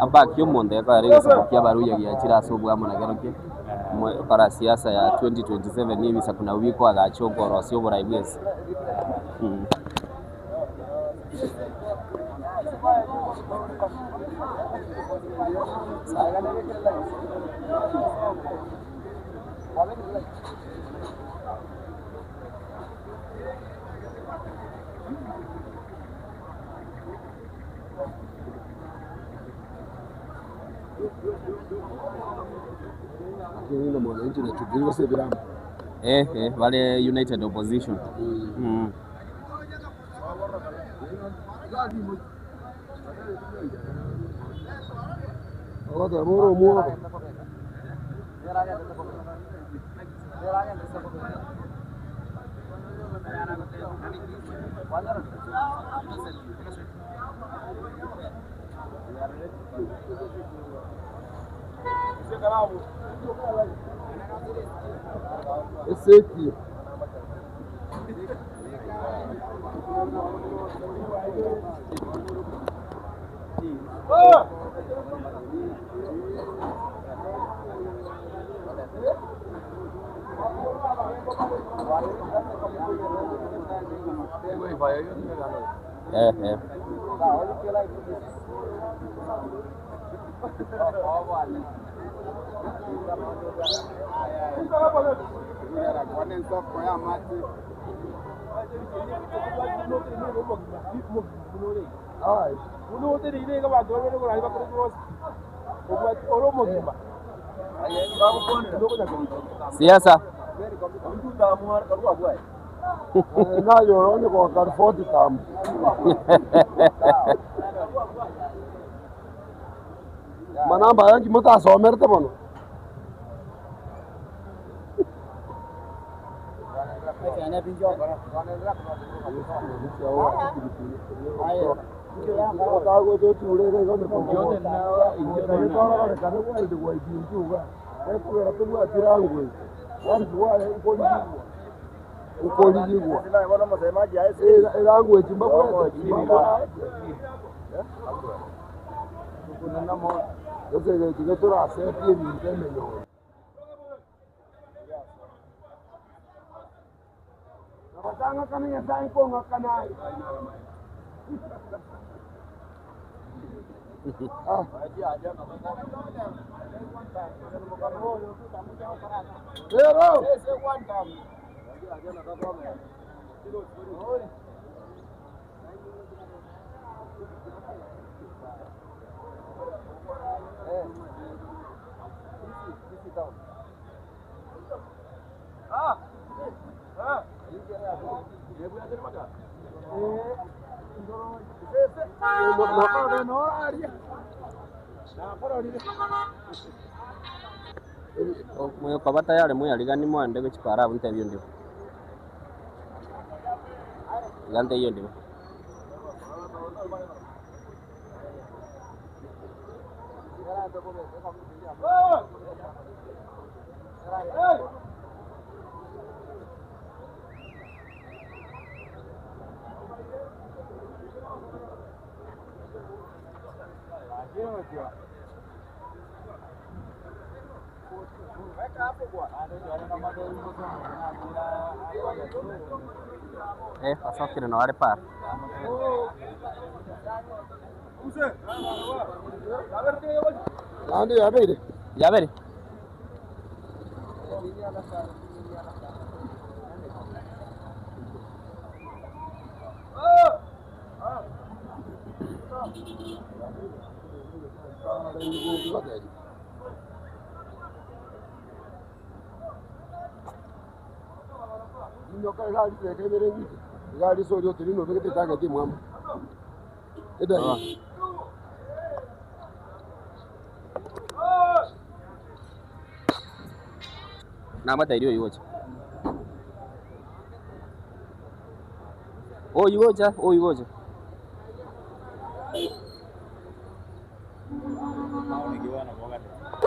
Abaki omonto ekogera egesaku kia Abaluhya giachire ase obwamo na kerokio, kora siasa ya 2027 ebisaku nabio bikoagacha okorosia oborai bwensi. Eh, eh, bare United Opposition. Mm. Ogoteba ore omwobo. Eseti. Eh, eh. Siasa. Naye oronye goaka rifoti tamu. Manamba aya nki motasomerete mono? Moyokoba tayari moyariganie moende gochia kare abwo ntebie onde bo. Iga ntebie onde bo. Eh, basokire noo are para. Naende yabeire. Yabeire? Inyoka iga ariseke ebere ng'iti, iga arise oria otenene obegete etageti emwamu. Edageti. Namatairi oyio gocha. Oyio gocha, oyio gocha.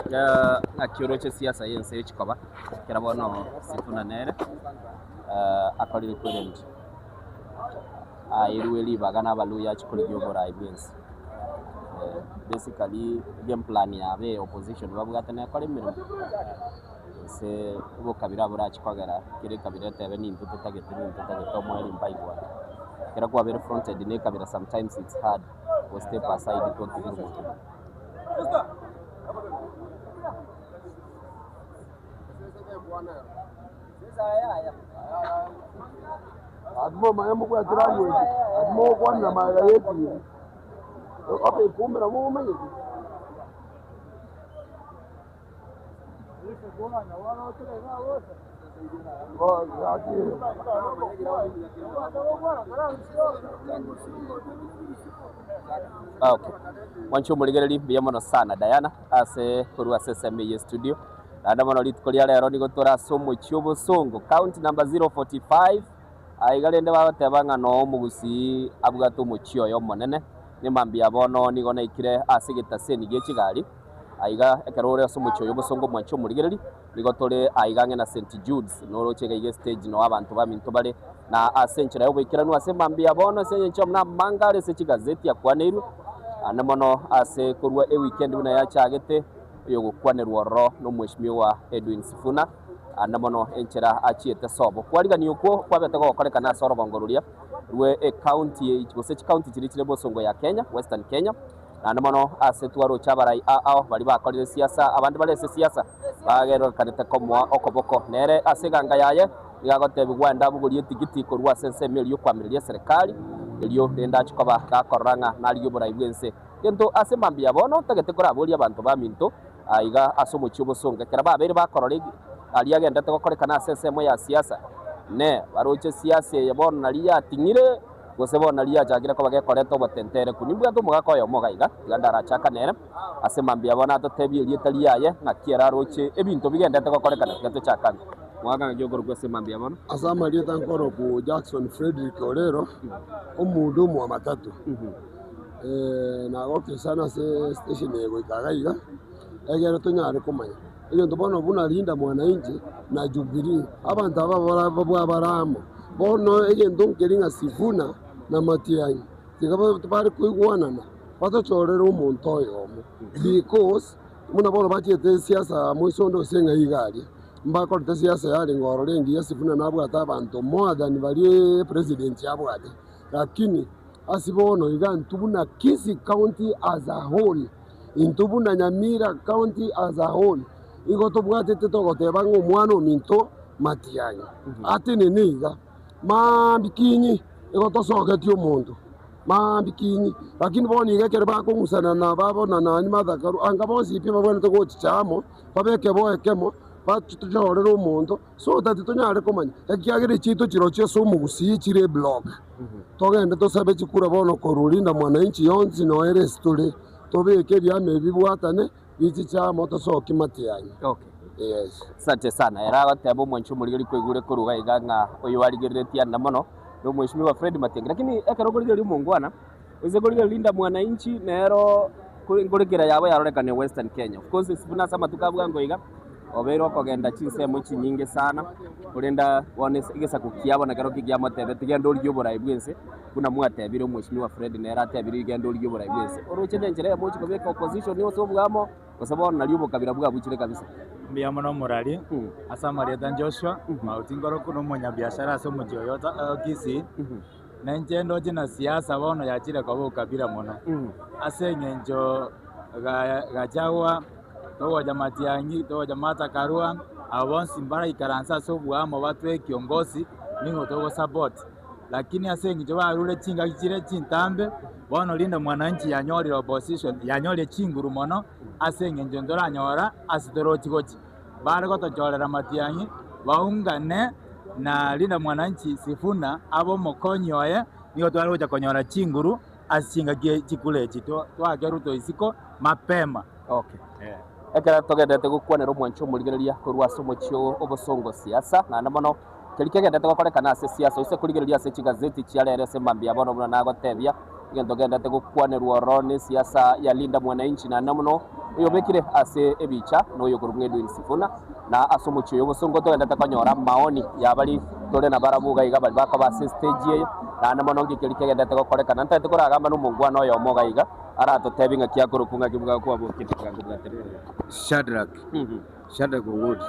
Eh, ng'aki oroche siasa y'ense y'echikoba ekero bono Sifuna nere eh, akorire kwerend aerwe ribaga na abaluya achie korigia oborai bw'ense. Eh. Basically game plan yabo eye opposition babwate nekore emeremo gose obokabira borachi kogera kera ekabira etebe nintwe totagete nintwe totagete omoerio mbaigwane. Ekero kwabeire fronted na ekabira sometimes it's hard go step aside totugire omonto. Ati mobwate language, ati mogokwanera magega ye TV. Okay, kumbe momanyete. Oh, ati. Ah, okay. Mwanche omorigereri mbuya mono sana Diana ase korwa ase esemo eye studio naende mono rituko ria rero nigo tore ase omochie obosongo county number 045 aiga rende bagoteba ng'a noo omogusii abwate omochie oye omonene nemambia bono nigo naikire ase egetaseni gie chigari aiga ekero ore ase omochie oyo obosongo omwanche omorigereri Nigo tore aiga ang'e na St. Jude's, noroche iga iga estage noo abanto baminto bare, na ase enchera y'oboikeranu ase mambia bono ase engencho buna amanga are ase chigazeti akwaneirwe, naende mono ase korwa eweekend buna yachagete, oyogokwanerwa ororo nomweshimiwa Edwin Sifuna, naende mono enchera achiete sobo. Kwarigania okwo kwabete gogokorekana ase orogongo roria rwe ecounty gose chicounty chiria chire bosongo ya Kenya, Western Kenya. Naende mono ase twaroche abarai ao baria bakorire siasa, abande bare ase siasa bagerorekanete komoa okoboko. Nere ase eganga yaye nigo agotebigwa aende abogorie etigiti korwa ase ensemo eria y'okoamireria eserekari, erio rende achie koba gakorora ng'a narigie oborai bw'ense. Gento ase mambia bono ntagete koraborie abanto baminto aiga ase omochie obosongo, ekero babeire bakorora aria agendete gokorekana ase ensemo ya siasa, ne baroche siasa eye bono naria yating'ire, Gose bono nario yachakire koba gekoreta obotentereku. Nimbwate omogaka oyomo iga iga, tiga ndarachaka nere ase mambia bono atotebie erieta riaye, ng'aki ere aroche ebinto bigenderete gokorekana. Tiga tochakane. Mogaka ng'aki okorokwa ase mambia bono? Ase amarieta nkorokwa Jackson Fredrick Orero, omohudumu wa matatu. Nagokire sana ase station eye goika iga iga, egere tonyare komanya. Egento bono buna Linda Mwananchi na Jubilee, abanto aba babwa bare amo. Bono egento nkeri ng'a Sifuna na Matiang'i tiga bare koigwanana batochorere omonto oyomo because buna bono bachiete siasa moiso onde gose ng'a iga aria, mbakorete siasa yarenge ororo engiya Sifuna nabwate abanto more than baria president abwate. Lakini ase bono iga intwe buna Kisii County as a whole. Intwe buna Nyamira County as a whole, igo tobwatete togoteba ng'a omwana ominto Matiang'i atenene iga, maambia kinyi igo tosogetie omonto, maambia kinyi. Lakini bono iga ekero bakong'usana na babona nani Martha Karua, anga bonsi pi babwenerete gochicha amo, babe ekeboo ekemo, batochorere omonto, so that tonyare komanya, ekiagera echiaito chirochio ase omogusii chire eblock. Togende tosabe chikura bono korwa Linda Mwananchi yonsi noyo ere ase tore, tobeke ebiama ebi bibwatane, bichiche amo tosokie matiang'i. Okay. Yes. Asante sana. Ere agoteba omwanchi omorigeri kwaigure korwa iga iga ng'a oyo arigereretie ande mono na omweshimiwa Fred Matiang'i. Lakini ekero okorigereria omongwana, oise korigereria Linda Mwananchi nero nkorekera yabo yarorekane Western Kenya. Of course buna ase amatuko a bwango iga, obeire okogenda chinsemo chinyinge sana, korende bono ase egesaku kiabo nakerokio kiamotebeti genda origie oborai bw'ense, buna mwatebire omweshimiwa Fred nere atebire genda origie oborai bw'ense. Oroche nenchera eyemo ochia kobeka opposition ase obwamo, gose bono nario obokabira bwabuchire kabisa. Mbuya mono omorari, ase amarieta Joshua, Mauti Nkoroku na omonyabiashara ase omochie oyo o Kisii, na inche ndoche na siasa bono yachire koba okabira mono, ase eng'encho Gachagua togocha Matiang'i, togocha Martha Karua, abo bonsi mbaraikaranse ase oboamo batwe kiongozi nigo togo support. Lakini ase eng'encho barure chingaki chire chintambe, bono rinde mwananchi yanyorire opposition, yanyorire chinguru mono ase eng'encho ntoranyora ase torochi gochia. Bare gotochorera Matiang'i baungane na rinde mwananchi Sifuna abe omokonyi oye, nigo tware gocha konyora chinguru ase chingaki chikure echi twake Ruto isiko mapema. Okay. Ekero togenderete gokwanera omwancho omorigereria korwa ase omochie obosongo siasa, naende mono keria kegenderete gokorekana ase siasa, ose korigereria ase chigazeti chia rero ase mambia bono buna nagotebia, egento kegenderete gokwanerwa ororo ne siasa ya Linda Mwananchi naende mono oyobekire ase ebicha noyo okorokwa ng'a Edwin Sifuna, na ase omochie oyo obosongo togenderete konyora amaoni ya baria. Tore nabarabwo iga iga baria bakoba ase estage eye, naende mono nki keria kegenderete gokorekana. Ntagete koragamba na omongwana oyomo iga iga, aratotebie ng'aki akorokwa ng'aki bwakwabokia tiga nkobwaterere. Shadrack, Shadrack Ong'ondi,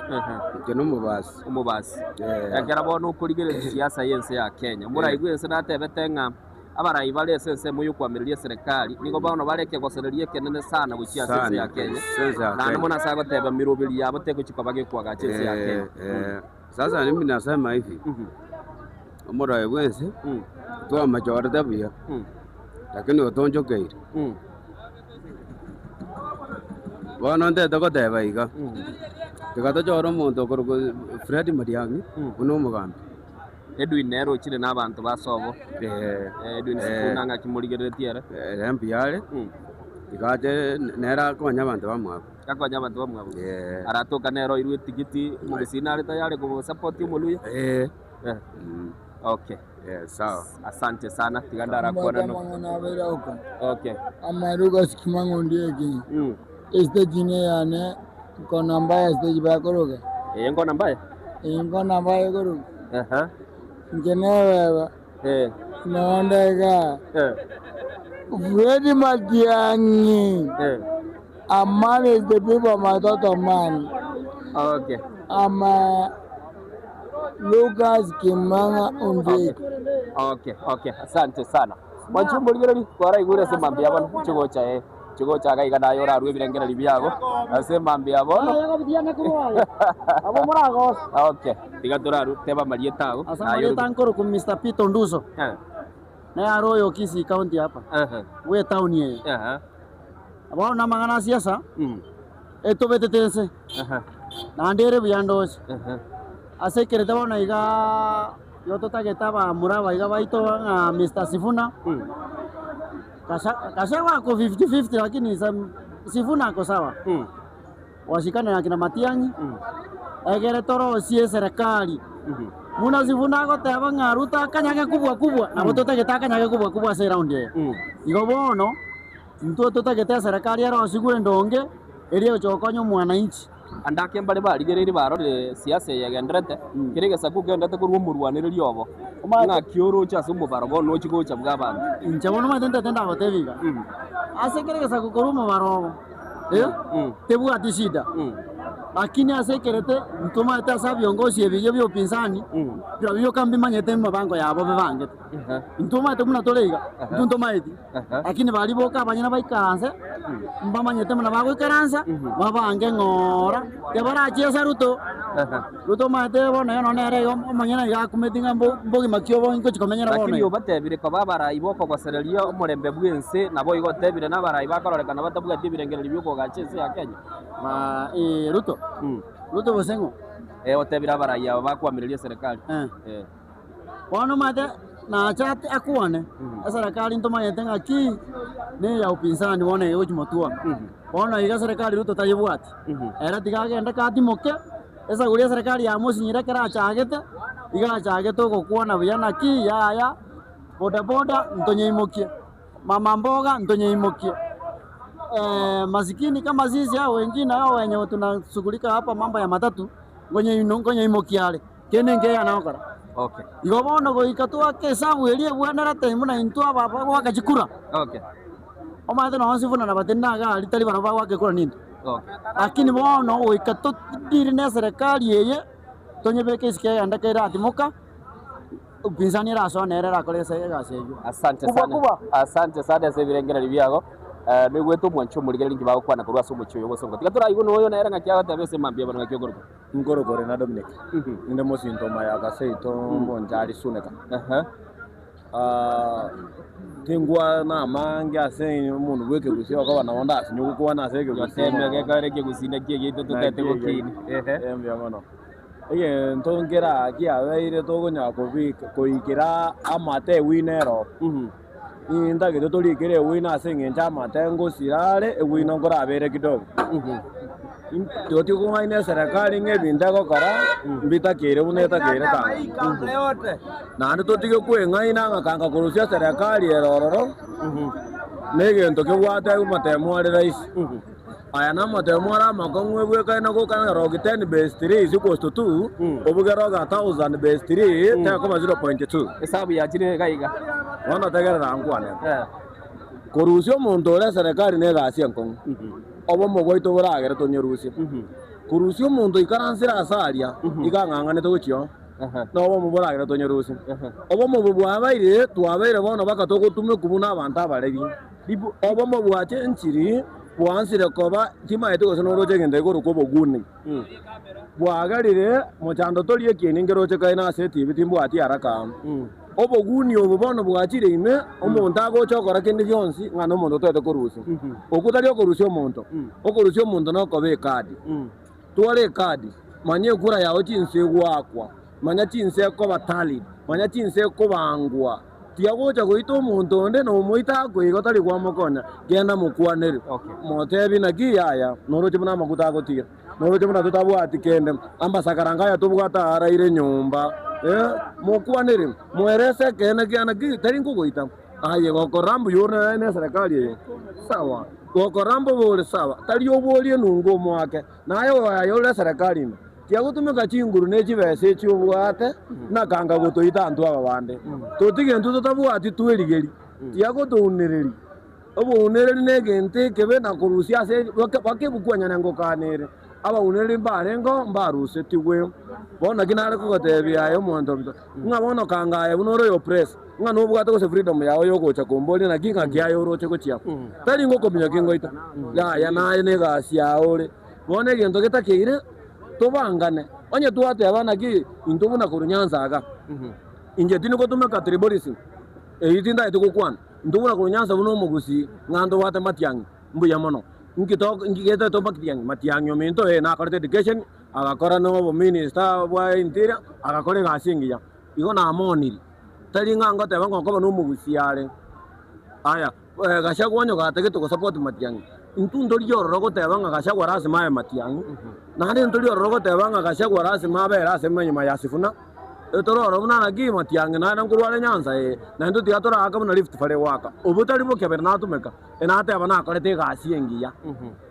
inche nomobasi. Omobasi. Eh. Ekero bono okorigereria siasa y'ense ya Kenya, omorai bw'ense natebete ng'a abarai bare ase ensemo y'okoamereria eserekari nigo bono bare ekegosereria ekenene sana gochia ase ense ya Sana, Kenya, ase ense ya naende Kenya. mono ase agoteba miroberi yabo tegochia koba gekoagacha ense ya Eh, Kenya. eh, Sasa mimi nasema hivi, omorai bw'ense twamachorete buya, lakini otonchokeire. Bono ntete goteba iga, tiga tochore omonto okorokwa Fred Matiang'i buna omogambi. Edwin nere ochire na abanto ba sobo. Eh, Edwin eh, Sifuna ng'aki morigereretie ere. ere mbuya are, tiga ache nere akonye abanto bamwabo. Akonye abanto bamwabo. Eh. Aratoka nere oirwe etigiti omogusii nare tayari komosupport omoluya. Eh. Eh. Okay. Eh, sawa. Asante sana. Tiga ndarakwana no. Amang'ana abeire oko. Okay. Amaruga sikima ng'ondi eke. Estage ne yane kona mbaya stage bakoroka. Eh, nkona mbaya? Eh, nkona mbaya ekoroka. Aha. Inche nebeba. Eh. Nondega. Eh. Fred Matiang'i. Eh. A man is the people my daughter man. Okay. I'm Lucas Kimanga Ondiek. Okay, okay. Asante sana. Mwanchumba rigereri kwaraigure ase mambia bono chigocha eh chigocha iga iga naye orarue ebirengererio biago ase mambia bono. Okay, tiga toraru teba marieta ago. Asa Naye marieta oru- nkoro ku Mr. Peter Nduso. Eh. Naye aro oyo Kisii County hapa. Aha. We town eye. Aha. Bono namang'ana a siasa Mm. etobetete ense Aha. naende ere buya ndoche. Aha. Ase ekerete bono igaa igo totagete abamura aba iga baito ng'a Mr. Sifuna Mm. Kasha Gachagua ako 50-50 lakini sam- Sifuna ako sawa. Mm. Washikane na kina Matiang'i Mm. egere torosie eserekari Mhm. Buna Sifuna agoteba ng'a Ruto akanyage kubwa kubwa nabo totagete akanyage kubwa kubwa ase eround eye. Mm. Igo bono intwe totagete eserekari erosigwe endonge eria egocha gokonya omwananchi. Ande ake mbare barigereiri barorire siasa eye egenderete, kera egesaku kegenderete korwa omorwanereria obo, ng'aki oroche ase omobaro bono ochi gocha bwa abanto. Inche bono omanyete ntete ndagotebia iga, ase kera egesaku korwa omobaro obo, eh, tebwati shida, lakini ase ekerete ntomanyete ase abiongozi ebiya bia upinzani, birobio bioka mbimanyete emibango yabo bebangete. Intwe omanyete buna tore iga, intwe ntomaeti, lakini baria boka abanyene baikaranse, mbamanyete buna bagoikaransa, babange ng'ora, tibarachiesa Ruto, Ruto omanyete bono eye nonye nere iga omonyene iga akumeti ng'a mbo mbogima ki obo ingochi komenyera bono Lakini iga. obatebire koba abarai b'okogosereria omorembe bw'ense, naboigo otebire nabarai bakororekana batabwati ebirengererio bi'okogacha ense ya Kenya. Ba eh, Ruto, Ruto gose ng'o? Eh, otebire abarai aba bakoamereria eserekari. Eh. Eh. Bono omanyete nache ate akwane, eserekari ntomanyete ng'aki neya upinzani bono egochi motwe. Bono iga eserekari Ruto tayebwati, ere tiga agende katimoke, esaguri eserekari yamosinyire ekero achagete, iga achagete ogokwana buya naki yaya, bodaboda ntonyeimokie, mama mboga ntonyeimokie, masikini kama sisi hao wengine hao wenye tunashughulika hapa mambo ya matatu, ngonyeino nkonyeimokia are. Kende nkeya nagokora. Okay. Igo bono goika toake esabu eria ebwenerete buna intwe aba bagoaka chikura. Okay. Omanyete nonye Sifuna na Batenene iga aria tari barabwo bagoaka ekura nintwe. Okay. Lakini bono goika todiri na eserekari eye, tonyebeke isiko eyende kere eratimoka, upinzani erasoe nere erakore ase egasi eyio. Asante Kubwa sana. kubwa. Asante sana ase ebirengererio biago. Eh, noigwete omwancho omorigereria inki bagokwana korwa ase omochie oyo obosongo. Tiga toraigwe noyo nere ng'aki agoteba ase mambia bono ng'aki okorokwa. Nkorokore na Dominic, ninde mosinto o Mayaka seito mbonchari Suneka. Ah, tingwana amange ase omonto bwa ekegusii okoba nabo ndasinye gokwana ase ekegusii Yoteme mono. gekore ekegusii naki egiaito totete Naki gokini. egiaito. Eh, mbuya mono. Egento nkera kiabeire tokonyara kobika koikera amate ewino ero, ntagete torikere ewino ase eng'encho amate ngosira are, ewino nkorabere kidogo. Totiga kong'aina eserekari ng'a ebinto egokora mbitakeire buna etakeire tanga. Naende totige kweng'aina ng'a kanga korusia eserekari ere ororo, na egento kebwate amatemo are rahisi. Aya namotebie ore amakong'u ebwekaine gokana log 10 base 3 is equals to 2, obuge log 1000 base 3 tekoba 0.2. Esabu yachire iga iga. Bono tegerera nkwane. Korusia omonto ore eserekari negasi enkong'u, obomo bwaito boragere tonyerusie. Korusia omonto oikaransire ase aria, iga ang'ang'anete gochia oo, na obomo boragere tonyerusie. Obomo obo bwabaire, twabeire bono baka togotumekwa buna abanto abaregi. Obomo bwachenchiri bwansire koba timaeti gose noroche egento gekorokwa oboguni. Bwagerire mochando tori ekieni nkeroche kaino ase etibi timbwati haraka. Oboguni obo bono bwachire ime, omonto agocha okora kende gionsi ng'a nomonto otoete korusia. Okwo tari okorusia omonto, okorusia omonto nokoba ekadi. Twara ekadi, manya ekura yao chinse egoakwa, manya chinse ekoba tallied, manya chinse ekobangwa. Tiagocha goita omonto onde, na omoita akwe igo tari kwamokonya. Genda mokwanere, motebie naki yaya, noroche buna amaguta agotiga, noroche buna totabwati kende, amasakara aya tobwate aaraire nyomba. Eh, mokwanere, moerese ekeene kia naki tari nkogoita. Aye gokora mbuya ore neserekari eye, sawa, gokora mbobe ore sawa, tari oborie enungu omoake, naye oyo ore eserekari ime. Tiagotumeka chinguru ne chibesa echi obwate, na kanga gotoita intwe aba bande. Totige intwe totabwati twerigerie, tiagotounereria. Obounereri negento ekebe na korusia ase bakebukwa ngokanere. Abaunereri mbarengeo mbarusetigwe. Bono naki nare kogotebia aye omonto ominto, ng'a bono kanga aye buna ore oyo press, ng'a nobwate gose freedom yao yogocha komboria naki ng'aki aye oroche gochia. Tari ngokominyokia ngoita, yaya naye negasi yao ore. Bono egento getakeire tobangane, onye twateba naki intwe buna korwa Nyanza iga, inche tindi gotumeka tribalism, eyio tintagete gokwana, intwe buna korwa Nyanza buna omogusii ng'a ntobwate Matiang'i, mbuya mono. Nki to nki getaete Matiang'i? Matiang'i ominto ee nakorete education, agakora na obominister bwa interior, agakora egasi engiya. Igo namooniri, tari ng'a ngoteba ng'a okoba na omogusii are. Aya. Gachagua onye gatagete gosupport Matiang'i, intwe ntori ororo goteba ng'a Gachagua lasima abe Matiang'i, naende ntori ororo goteba ng'a Gachagua lasima abere ase enyuma ya Sifuna, tore ororo buna naki Matiang'i naende nkorwa are Nyanza ee, naintwe tiga toraake buna Rift Valley goaka. Obwo tari bokebere natumeka, nateba nakorete egasi engiya,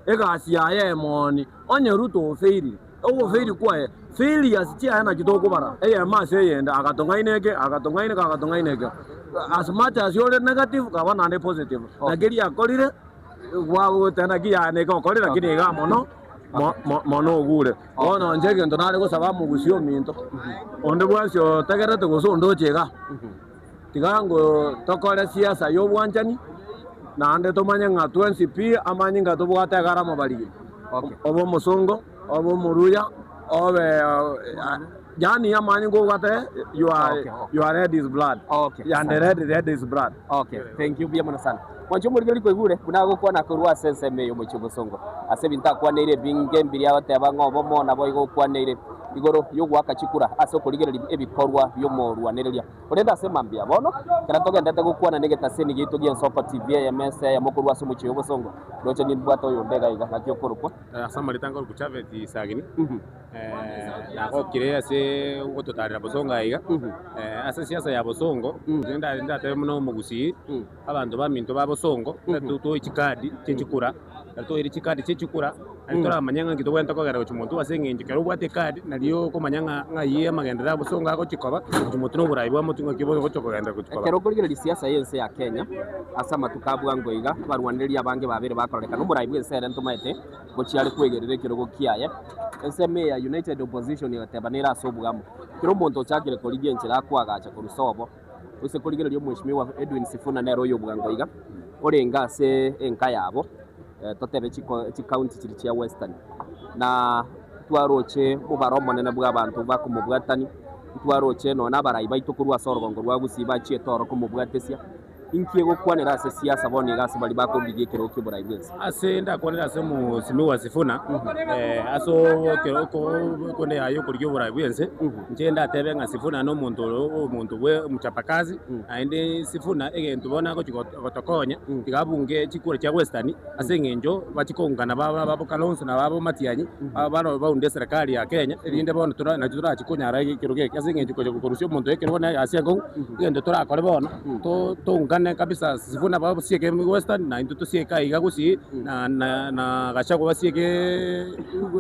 egasi yaye emoni, onye Ruto ofailire, ogofaili kwaye, failures chiaye nachio tokobara, eyemo ase eyende, agatong'aina eke, agatong'aina eke, agatong'aina eke. As much as ore negative, kaba naende positive. Naki eria akorire, gwagoteba naki yaya neke okorire lakini igaa mono, mo- mo- mono ogure. Bono inche egento nare gosaba omogusia ominto, onde bwensi otegererete gose onde oche igaa, tiga ngo tokore siasa ya obwanchani, naende tomanye ng'a twensi pi amanyinga tobwate iga are amabariri. Obe omosongo, obe omoruya, obe yaani amanyinga obwate you are, Okay, okay. you are red is blood. Okay, And asante. red, red is blood. Okay, thank you buya mono sana. Mwanche omorigeri kwaigure buna agokwana korwa ase ensemo eye omochie obosongo. Ase ebinto akwaneire ebinge mbiria agoteba ng'a obomo nabo igo okwaneire igoro y'ogoaka chikura ase okorigereria ebikorwa bi'omorwanereria. Korende ase mambia bono, ekero togenderete gokwana negetaseni giaito gi'ensoko TV eyemo ase eyemo korwa ase omochie obosongo, roche nimbwate oyonde iga iga, naki okorokwa. Ase amarita nkorokwa Japhet Sagini, nagokire ase ogototarera bosongo aiga, ase esiasa ya bosongo, inche ndatebe buna omogusii, abanto baminto ba bosongo, toe chikadi chie chikura, ekero toire chikadi chie chikura, nario toramanye ng'a nki tobwenerete kogenda gochia motwe ase eng'encho ekero obwate ekadi nario okomanya ng'a ng'ai amagenderero a bosongo agochia koba, gochia motwe na oborai bwa motwe ng'aki bogochia kogenda gochia koba. Ekero okorigereria siasa y'ense ya Kenya ase amatuko a bwango iga, abarwanereria abange babere bakororekana omorai bw'ense ere ntomaete gochia are kwegerera ekerogo kiaye. Ensemo eye ya United Opposition egateba nere ase obwamo. Kera omonto ochakire korigia enchera akoagacha korwa sobo, gose korigereria omweshimiwa Edwin Sifuna nere oyo bwango iga, orenge ase enka yabo, totebe chikaunti chiria chia Western. Na twaroche omobaro omonene bw'abanto bakomobwatania, ntwaroche nonya na abarai baito korwa ase orogongo rwa Gusii bachiete oro komobwatesia. Inki egokwanera ase siasa bono iga ase baria bakorigia ekerogo ki'oborai bw'ense? Ase ndakwanere ase omosimiwa Sifuna, ase okonde yaye okorigia oborai bw'ense, inche ndatebe ng'a Sifuna nomonto ore omonto bwe omochapakazi, naende Sifuna egento bono agochi gotokonya, tiga abunge chikura chia Western, ase eng'encho bachie koungana babo Kalonzo na babo Matiang'i, baro baunde eserekari ya Kenya, erinde bono nachi torachi konyara ekerogo eke, ase eng'encho kocha korusia omonto ekerogo na egasi enkong'u, egento torakore bono, toungane. toungane kabisa Sifuna basieke Western na intwe tosieke aiga Gusii na na na Gachagua basieke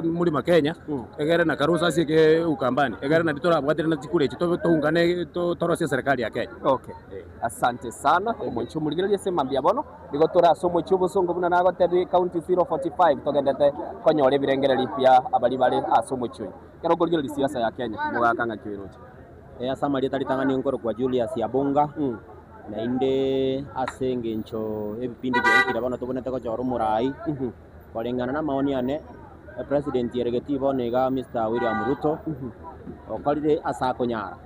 Mlima Kenya egere na Kalonzo asieke Ukambani egere nario torabwatire na chikura echi tobe toungane to torosie eserekari ya Kenya. Okay. Asante sana omochie omorigereria ase mambia bono nigo tore ase omochie obosongo buna nagotebie county 045 togendete konyora ebirengereri bia abari bare ase omochie oyo. Ekero okorigereria siasa ya Kenya mogaka ng'aki oiroche? Ase amarieta ritang'ani nkorokwa Julius Abunga, naende ase engencho ebipindi biaikire bono tobwenerete gochora omorai, koreng'ana na amaoni ane, epresident ere getii bono iga Mister William Ruto, okorire ase akonyara,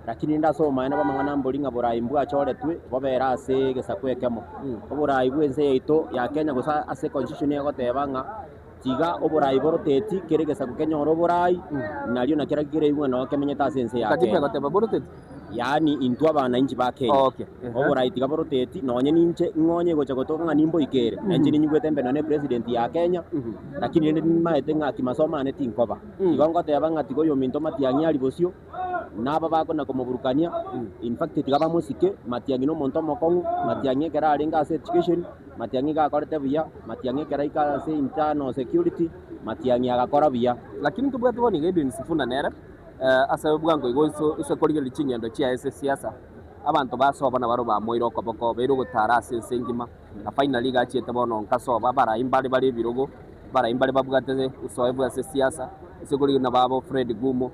lakini rende ase obomaene bw'amang'ana mbori ng'a borai mbwachoretwe bobere ase egesaku ekemo. Oborai bwa ense yaito ya Kenya gose ase econstitution egoteba ng'a. Tiga oborai boroteti, kera egesaku kenyore oborai, nario na kera kereigwe nao kemenyete ase ense ya Katiba Kenya. egoteba boroteti? Yaani intwe abananchi ba Kenya. Okay. Ehe. Oborai tiga boroteti, nonye ninche ng'onye gocha gotoka ng'a nimboikere, na inche ninyigwete mbe nonye president ya Kenya, lakini rende nimaete ng'a kimasomo ane tinkoba. Igo ngoteba ng'a tiga oyominto Matiang'i aria bosio, na aba bakona komoburukania, in fact tiga bamosike, Matiang'i nomonto omokong'u, Matiang'i ekero arenge ase education, Matiang'i iga akorete buya, Matiang'i ekero aika ase internal security, Matiang'i agakora buya. Lakini ntobwate bono iga Edwin Sifuna nere ase bwango igo ase korigereria ching'endo chiaye ase siasa, abanto ba sobo nabaro bamoire okoboko, baire ogotara ase ense engima, na finally iga achiete bono nka sobo, abarai mbare bare ebirogo, abarai mbare babwate uzoefu ase siasa, ase korigereria nababo Fred Gumo.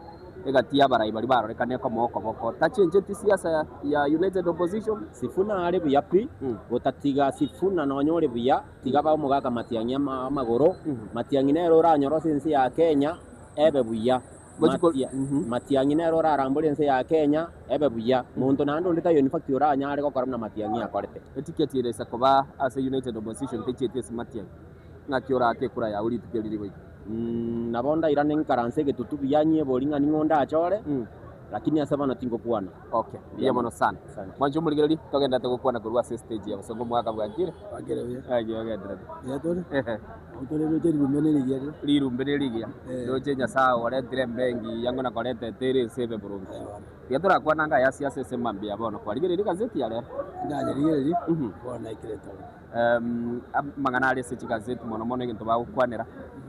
Egati y'abarai baria barorekane komoa okoboko, tachencheti siasa ya United Opposition. Sifuna are buya pi, gotatiga Sifuna nonya ore buya, tiga bae omogaka Matiang'i amagoro, Matiang'i nere oranyore ase ense ya Kenya ebe buya. Matiang'i nere orarambore ense ya Kenya ebe buya. Monto naende onde taiyo in fact oranyare gokora buna Matiang'i akorete. Etiketi ere ase koba ase United Opposition techieti ase Matiang'i. Ng'aki oraake ekura yao rituko eri rigoika? Nabo ndairane nkaranse egetutu buya nyebori ng'a ning'o ndachore, lakini ase bono tingokwana. Okay, mbuya mono sana. Mwanche omorigereria, togenderete gokwana korwa ase estage ya bosongo omwaka bwakire. Bwakire buya. Ng'aki ogenderete? Buya tore. Ehe. Nabo tore roche rirumbe ne rigiya rire. Rirumbe ne rigiya. Roche Nyasaye oretire embe engiya ng'o na koreta etere ense ebe boronge. Tiga torakwana anga aya siasa ase mambia bono. Kwarigereria egazeti ya rero? Ndanyerigereria, bono naikire town. Amang'ana are ase chigazeti mono mono egento bagokwanera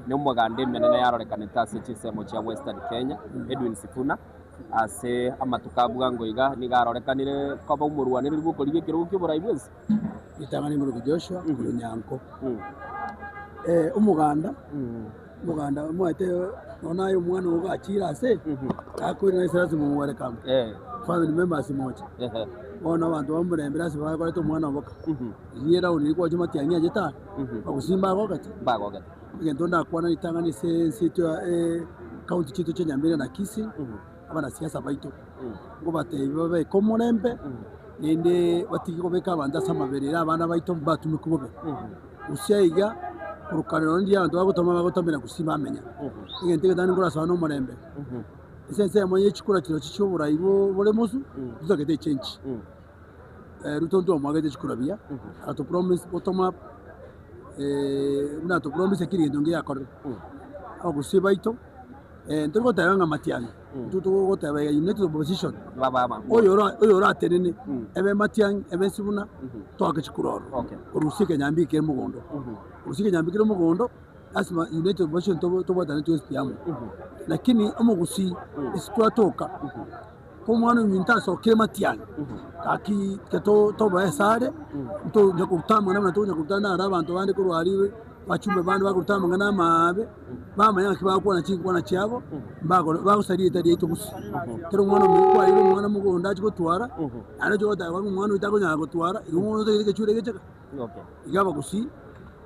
nomoganda emenene yarorekanete ase chinsemo chia Western Kenya, Edwin Sifuna, ase amatuko a bwango iga nigo arorekanire koba omorwanereri bw'okorigia ekerogo ki'oborai bwensi. Ritang'ani ngoroku Joshua korwa Nyanko. Omoganda, omoganda omanyete nonya aye omwana ogo gachire ase, gakoirana ase lasima omowelcome, family members moche. Bono abanto bamorembe lasima bakorete omwana oboka. Riria eraoni riria kwacha matiang'i achete aa, bagusii mbagogete. Mbagogete. Egento ndakwana ritang'ani ase ense yaito ya county chiaito chia Nyamira na Kisii, abanasiasa baito, nkobatebia babeke omorembe, naende batige kobeka abanto ase amaberera abana baito mbatumekwe bobe. Gusii aiga, korwa kare nonye ndiria abanto bagotama bagotamera gusii bamenya. Egento egetang'ani nkorasaba na omorembe. Ase ensemo ye chikura chirochio chia oborai bore mosu, totagete echange. Ruto ntwamwagete chikura buya, ato promise bottom up, buna ato promise kera egento ngeya akorire. Abagusii baito, ntori goteba ng'a Matiang'i, intwe togoteba iga united opposition, oyo ora oyo oratenene, ebe Matiang'i, ebe Sifuna, toake chikura ororo. Korusia ekenyambi kere mogondo, korusia ekenyambi kere mogondo. Lasima united opposition tobwatane twensi pi amo, lakini omogusii ase twatoka, ko omwana ominto asokire matiang'i, gaki tiga toboe esare, ntonya koruta amang'ana buna tokonya koruta naro abanto bande korwa aria bachumbe bande bakoruta amang'ana amabe, bamanya ng'aki bagokwana chinkwana chiabo, mbakore bagosaria erieta riaito gusii. Ekero omwana ominto kwaeire omwana mogondo achie gotwara, naende oche goteba ng'a omwana oyo takonyara gotwara, igo omwana otagete egechure egecheka. Iga abagusii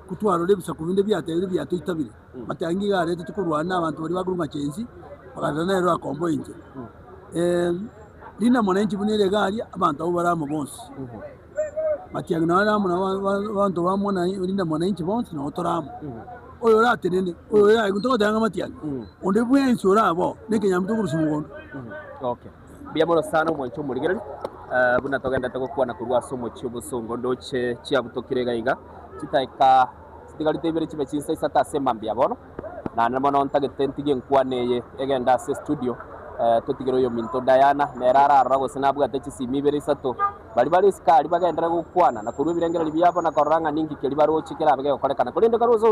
kotwarora ebisaku binde biatebire biatoitabire, matiang'i iga aretete korwana na abanto baria bakorwa ng'a chensi, bakareta nere akomboa inche. Rinde mwananchi buna ere iga aria, abanto abwo bare amo bonsi. Matiang'i naro are amo na abanto ba rinde mwananchi bonsi nabo tore amo. Oyo oratenene, oyo oraigwe togoteba ng'a matiang'i, onde bwensi orabe oo, na ekenyambi tokorusia mogondo. Okay. Mbuya mono sana omwanche omorigereria, buna togenderete gokwana korwa ase omochie obosongo ndoche chiabutokire iga iga, chidaeka chitigarete ibere chibe chinsa isato ase mambia bono, naende mono ntagete ntige enkwana eye egende ase estudio. Totigere oyominto Diana, nere ararora gose nabwate chisimi ibere isato. Baria bare isiko aria bagenderere gokwana na korua ebirengererio biabo na korora ng'a ninki keria baroche kerabe gegokorekana. Korende karue ase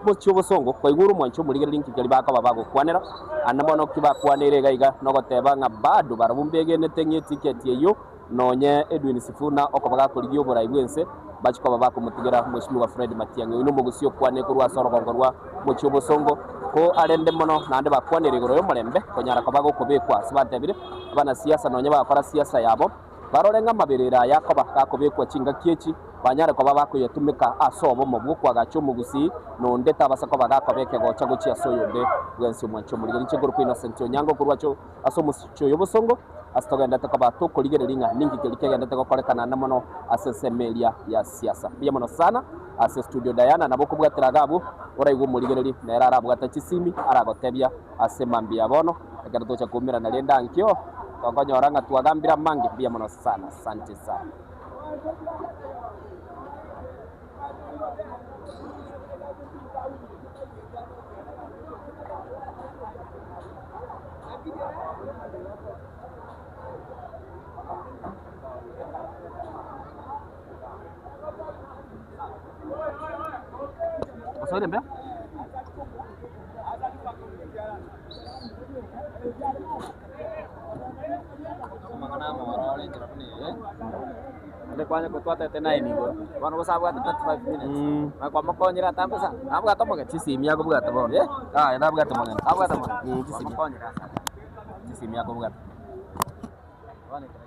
omochie obosongo, kwaigure omwancho omorigereria ninki keria bakoba bagokwanera. Ande mono ki bakwaneire iga iga nogoteba ng'a bado barabwo mbegenete ng'a etiketi eyio nonye Edwin Sifuna okoba gakorigia oborai bw'ense, bachie koba bakomotigera Mweshimiwa Fred Matiang'i. Oyio nomogusia okwane korwa ase orogongo rwa mochie obosongo, ko arende mono naende bakwanire igoro y'omorembe konyara koba gokobekwa. Ase batebire, abanasiasa nonye bagokora siasa yabo, barore ng'a amaberero aya akoba gakobekwa chingaki echi, banyare koba bakoyatumeka ase obomo bw'okoagacha omogusii, na onde tabasa koba gakoba ekegocha gochia ase oyonde bwensi omwanche omorigereria. Inche nkorokwa Innocent Onyango korwa ase omochie oyo obosongo. Ase togendete koba tokorigereria ng'a ninki keria kegendete gokorekana ande mono ase ensemo eria ya siasa. Mbuya mono sana ase studio Diana nabo okobwatera iga abwo oraigwe omorigereri nere arabwate chisimi aragotebia ase mambia ya bono ekero tocha koumerana rende ankio tokonyora ng'a twagambire amange mbuya mono sana asante sana. Osoire mbuya? Amang'ana amororo enchera buna eye, naende kwanya kotwatete nine igoro, bono gose abwate 35 minutes, na kwamokonyire atambe sana, nabwate omogeni. Chisimi akobwata bono. Eh? Aye nabwate omogeni. Abwate omogeni? Chisimi. Kwamokonyire ase Chisimi akobwata. Bono ekero.